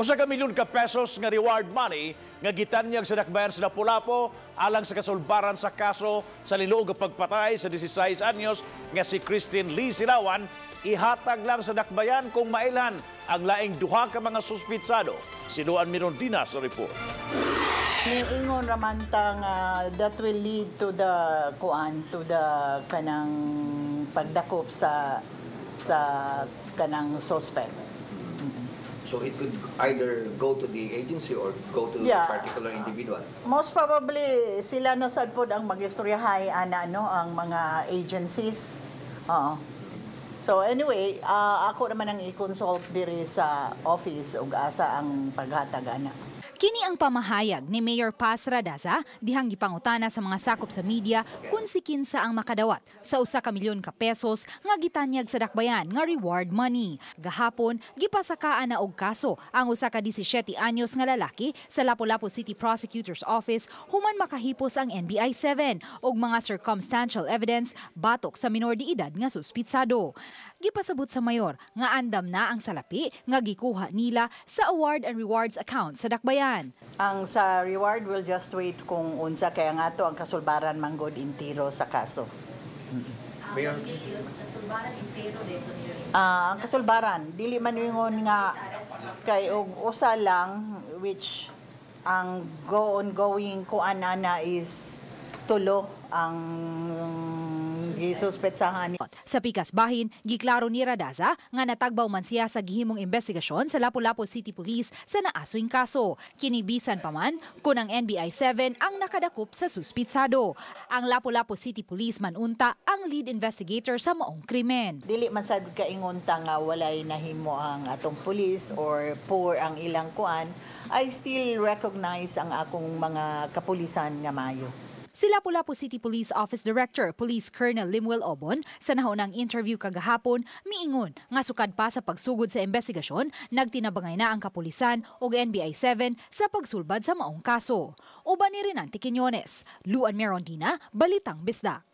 1 ka milyon ka pesos nga reward money nga gitanyag sa dakbayan sa Lapu-Lapu alang sa kasulbaran sa kaso sa liluog nga pagpatay sa 16 anyos nga si Christine Lee Silawan, ihatag lang sa dakbayan kung mailhan ang laing duha ka mga suspitsado. Si Luan Mirondina sa report. Niingon raman ta nga that will lead to the kuan, to the kanang pagdakop sa kanang suspect. So it could either go to the agency or go to the particular individual. Most probably sila na sad pod ang magistoryahay ana, no, ang mga agencies. Oo. So anyway, ako naman ang i-consult diri sa office ug asa ang paghatag ana. Kini ang pamahayag ni Mayor Paz Radaza dihang gipangutana sa mga sakop sa media kung si kinsa ang makadawat sa 1 ka milyon ka pesos nga gitanyag sa dakbayan nga reward money. Gahapon, gipasakaan na og kaso ang 1 ka 17 anyos nga lalaki sa Lapu-Lapu City Prosecutor's Office human makahipos ang NBI 7 og mga circumstantial evidence batok sa minor de edad nga suspitsado. Gipasabot sa mayor nga andam na ang salapi nga gikuha nila sa award and rewards account sa dakbayan. Ang sa reward will just wait kung unsa, kaya nga to ang kasulbaran manggod intiro sa kaso. Mayor, Kasulbaran intero dito ni Ah, ang kasulbaran dili man ingon nga kay og usa lang, which ang go ongoing kuan ana is tulo ang gisuspetsahan. Sa pikas bahin, giklaro ni Radaza nga natagbaw man siya sa gihimong investigasyon sa Lapu-Lapu City Police sa naasoing kaso. Kini bisan pa man kung ang NBI 7 ang nakadakop sa suspitsado. Ang Lapu-Lapu City Police man unta ang lead investigator sa maong krimen. Dili man sad kaingon ta nga walay nahimo ang atong police or poor ang ilang kuan. I still recognize ang akong mga kapulisan nga mayo. Si Lapu-Lapu City Police Office Director, Police Colonel Limuel Obon, sa nahaunang interview kagahapon, miingon nga sukad pa sa pagsugod sa investigasyon, nagtinabangay na ang kapulisan og NBI 7 sa pagsulbad sa maong kaso. Uban ni Renante Quiñones, Luan Merondina, Balitang Bisdak.